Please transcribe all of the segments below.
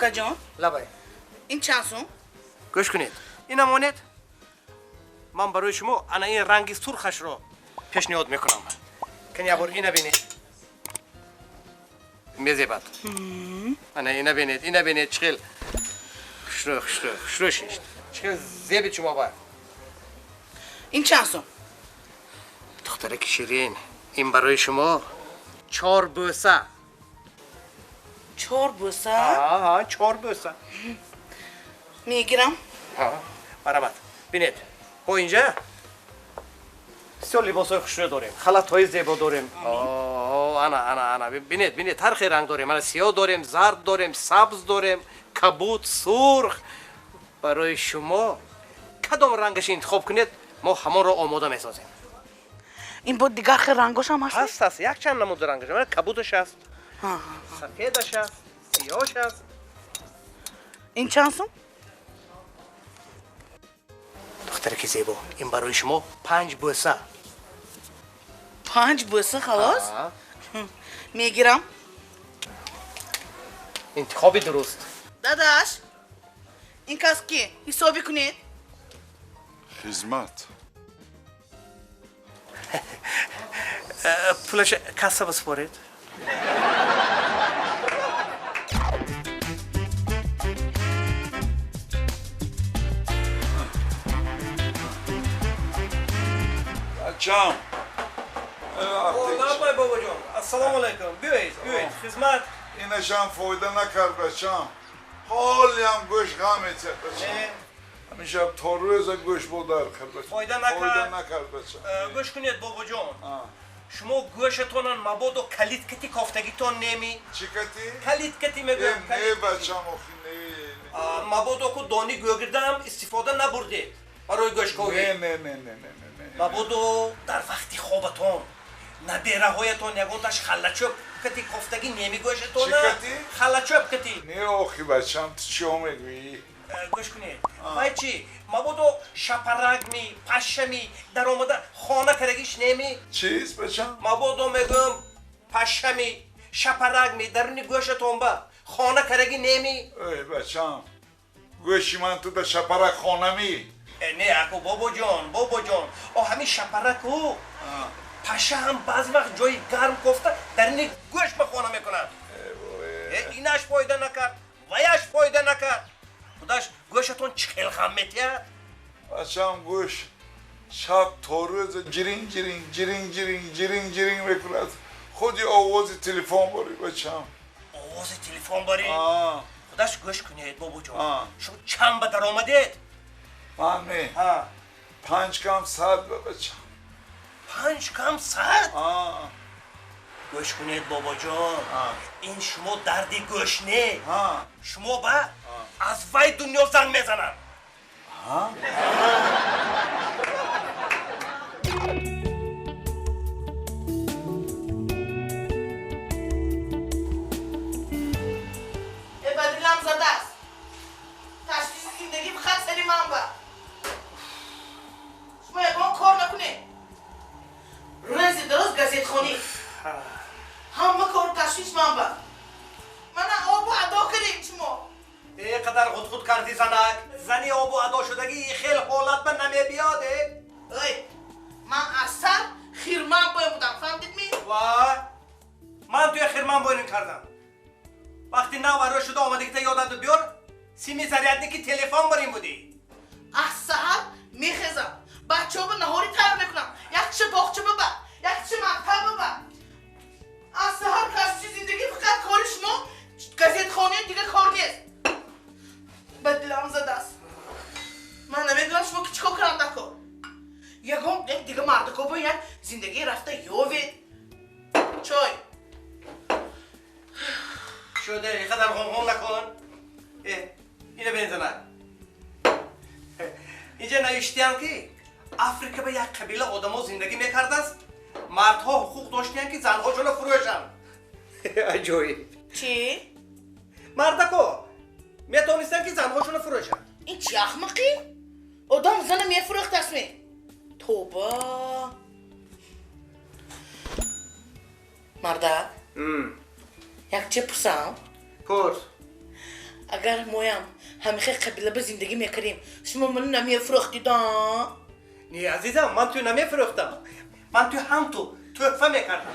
Акаҷон. Лабай. Ин чанд сум? Гӯш кунед, ина монед, ман барои шумо ана ин ранги сурхашро пешниҳод мекунам. Кани ябор ина бинед, мезебад. Ана ина бинед, ина бинед, чӣ хел хушрӯ, хушрӯ, хушрӯ шишт, чӣ хел зебид шумо ба. Ин чанд сум? Духтараки ширин, ин барои шумо чор бӯса. Чор бӯса? Аҳа, чор бӯса. Мегирам. Марҳамат, бинед, бо инҷа бисёр либосҳои хушрӯ дорем, халатҳои зебо дорем. Ана, ана, ана, бинед, бинед, ҳар хел ранг дорем. Ана сиёҳ дорем, зард дорем, сабз дорем, кабуд, сурх. Барои шумо кадом рангаш интихоб кунед, мо ҳамонро омода месозем. Ин бо дигар хел рангош ҳам ҳаст? Ҳаст, ҳаст, якчанд намуди рангаш. Ана кабудаш ҳаст, сафедаш ҳаст, сиёҳш ҳаст. Ин чанд сум? Духтараки зебо, ин барои шумо панҷ бӯса. Панҷ бӯса, халос? Мегирам. Интихоби дуруст. Дадаш, ин кас ки ҳисобӣ кунед. Хизмат. Пулаш касса бисупоред. Бачам. Лабай, бобоҷон, ассалому алайкум, биёед, биёед, хизмат. Инашам фоида накард, бачам. Ҳолиам гӯш ғам метиҳад, бачам. Ҳамин шаб то рӯза гӯш бо дар кард, бачам. Фоида накард. Фоида накард, бачам. Гӯш кунед, бобоҷон, шумо гӯшатонан мабодо калид кати кофтагитон неми? Чӣ кати? Калид кати мегӯям. Не, бачам, охи, не. Мабодо ку дони гӯгирдаам истифода набурдед барои гӯшковӣ. Не, не, не, не, не, не. Мабодо дар вақти хобатон набераҳоятон ягонташ халлачӯб кати кофтагӣ неми гӯшатона? Чӣ кати? Халлачӯб кати. Не, охи, бачам, ту чиё мегӯӣ? Гӯш кунед, вай чӣ, мабодо шапарагми, пашшами даромада хона карагиш неми? Чиз, бачам? Мабодо мегӯям, пашшами, шапарагми даруни гӯшатон ба хона карагӣ неми? Эй, бачам, гӯши ман ту да шапарак хонами? Не, ако, бобоҷон, бобоҷон, о ҳамин шапараку паша ҳам баъзе вақт ҷои гарм кофта даруни гӯш ба хона мекунад. Инаш фоида накард, ваяш фоида накард. Худаш гӯшатон чӣ хел ғам метиҳад? Бачам, гӯш шаб то рӯза ҷиринг ҷиринг ҷиринг ҷиринг ҷиринг ҷиринг мекунад. Худи овози телефон борӣ, бачам. Овози телефон борӣ? Худаш гӯш кунед, бобоҷон, шумо чанд ба даромадед? Ман не, панҷ кам сад, бачам. Панҷ кам сад? Гӯш кунед, бобоҷон, ин шумо дарди гӯш не, шумо ба аз вай дунё занг мезанад. Э, ба дилам задааст. Ташвиши зиндагӣ фақат сари ман ба. Шумо ягон кор накунед. Рӯзи дароз газетхонӣ. Ҳама кору ташвиш ман ба. Мана обу адо кардем шумо. Э, қадар ғудғуд кардӣ, занак. Зани обу адо шудагӣ хел ҳолат ба намебиёд, э? Ой, ман аз сар хирман боем будам, фаҳмидед ми? Вай, ман туя хирман боем кардам. Вақти нав арӯс шуда омадагита ёдату биёр, сими зарядники телефон барин будӣ. Аз саҳар мехезам, бачаҳо ба наҳорӣ тайёр мекунам, якча боғча баба, якча мактаб баба. Аз саҳар касби зиндагӣ фақат кори шумо, газетхонаи дигар кор нест. Ба дилам задааст. Ман намедонам шумо ки чӣ кор кунам дар кор. Ягон як дига мардако бо як зиндагӣ рафта ёвед. Чой. Шуде, ин қадар ғонғон накун. Э, ина бин, занак. Инҷа навиштиям ки Африка ба як қабила одамо зиндагӣ мекардааст, мардҳо ҳуқуқ доштиянд ки занҳошонро фурӯшанд. Аҷоиб. Чӣ? Мардако метавонистанд ки занҳошонро фурӯшанд. Ин чӣ ахмақӣ? Одам зана мефурӯхтаст ме? Тоба. Мардак, як чӣ пурсам? Пурс. Агар моям ҳамихе қабила ба зиндагӣ мекардем, шумо ману намефурӯхтида? Не, азизам, ман ту намефурӯхтам. Ман ту ҳам ту тӯҳфа мекардам.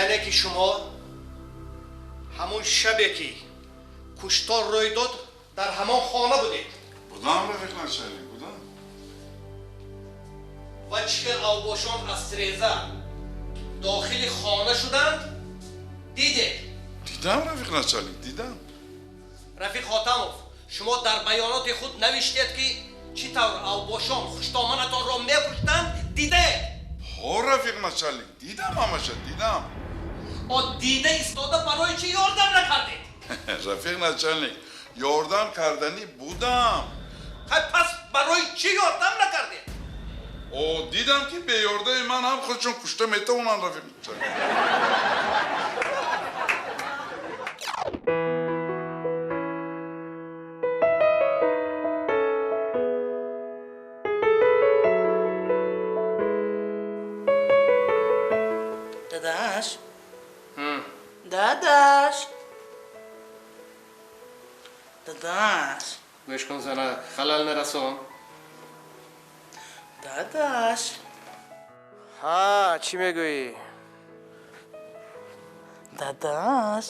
Яъне ки шумо ҳамон шабе ки куштор рӯй дод, дар ҳамон хона будед? Будам, рафиқ начальник, будам. Ва чӣ хел авбошон аз тиреза дохили хона шуданд, дидед? Дидам, рафиқ начальник, дидам. Рафиқ Хотамов, шумо дар баёноти худ навиштед, ки чӣ тавр авбошон хуштоманатонро мекуштанд, дидед? Ҳо, рафиқ начальник, дидам, ҳамаша дидам. О, дида истода барои чӣ ёрдам накардед? Рафиқ начальник, ёрдам карданӣ будам. Хай, пас барои чӣ ёрдам накардед? О, дидам, ки беёрдаи ман ҳам худшон кушта метавонанд, рафиқ начальник. Дадаш. Дадаш. Дадаш. Гӯш кун, зана, халал нарасон. Дадаш. Ҳа, чӣ мегӯӣ? Дадаш.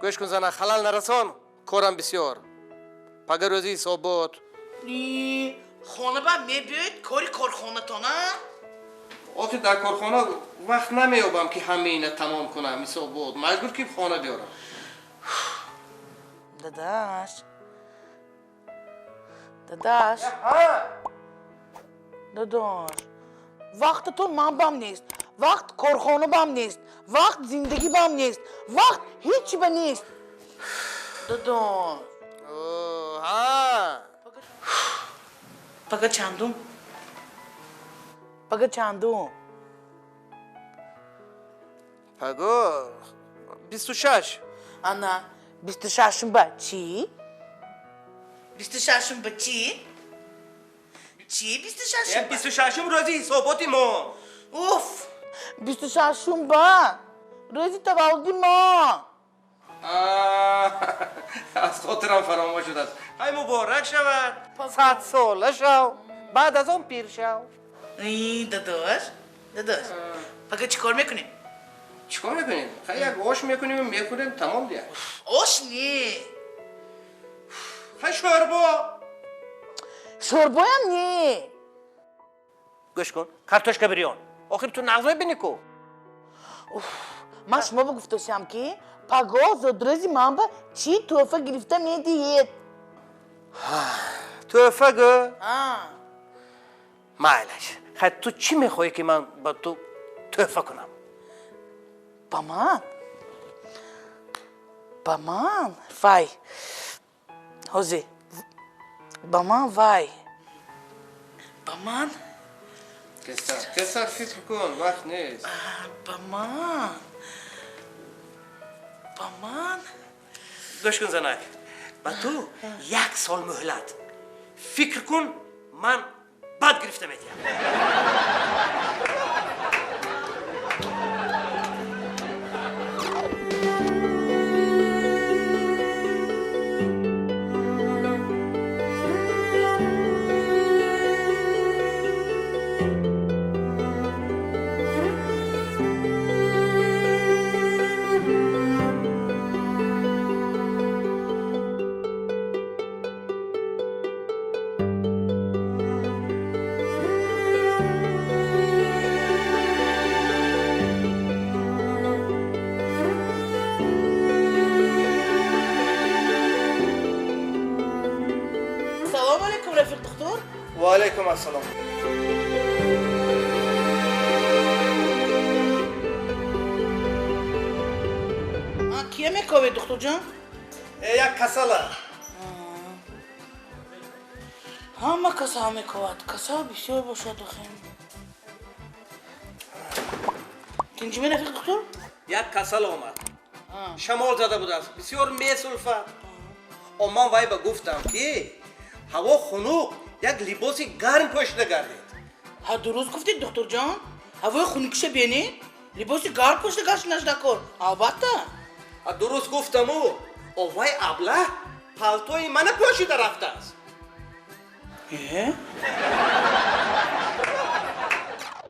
Гӯш кун, зана, халал нарасон, корам бисёр. Пага рӯзи ҳисобот. Ни, хона ба мебиёед, кори корхонатона? Охир дар корхона вақт намеёбам, ки ҳамаи ина тамом кунам, ҳисобот. Маҷбур ки хона биёрам. Дадаш. Дадаш. Ҳа. Дадаш. Вақтатон ман бам нест. Вақт корхона бам нест. Вақт зиндагӣ бам нест. Вақт ҳеҷ ба нест. Дадаш. Ҳа. Пага чандум? Пага чандум? Паго 26. Ана, 26-ум ба чӣ? 26-ум ба чӣ? Чӣ 26-ум ба? 26-ум рӯзи ҳисоботи мо. Уф! 26-ум ба рӯзи таваллуди мо. Аз хотирам фаромӯш шудааст. Ҳай, муборак шавад. 100 сола шав. Баъд аз он пир шав. И, дадаш, дадаш. Пага чӣ кор мекунем? Чӣ кор мекунем? Хай, як ош мекунем, мехӯрем, тамом дия. Ош не. Хай, шӯрбо. Шӯрбоям не. Гӯш кун, картошка бирён. Охир ту нағз мебинӣ ку. Ман шумо ба гуфтошам, ки паго зодрӯзи ман ба чӣ тӯҳфа гирифта медиҳед? Тӯҳфа гӯ? Майлаш. Хай, ту чӣ мехоҳӣ, ки ман ба ту тӯҳфа кунам? Ба ман? Ба ман? Вай. Ҳозир. Ба ман вай. Ба ман? Тезтар, тезтар фикр кун, вақт нест. Ба ман. Ба ман? Гӯш кун, занак. Ба ту як сол муҳлат. Фикр кун, ман бад гирифта медиҳам. Салому алейкум, рафиқ духтур. Ва алайкум ассалом. Кия мековед, духтурҷон? Як касала. Ҳама касал мековад. Касал бисёр бошад охир. Тинҷиме, рафиқ духтур? Як касал омад. Шамол зада будааст. Бисёр месулфад. О ман вай ба гуфтам, ки ҳаво хунук, як либоси гарм пӯшида гардед. Ҳа, дуруст гуфтед, духтурҷон. Ҳавои хунукиша бинед, либоси гарм пӯшида гаштанаш даркор, албатта. А дуруст гуфтаму, о вай аблаҳ палтои мана пӯшида рафтааст. Э?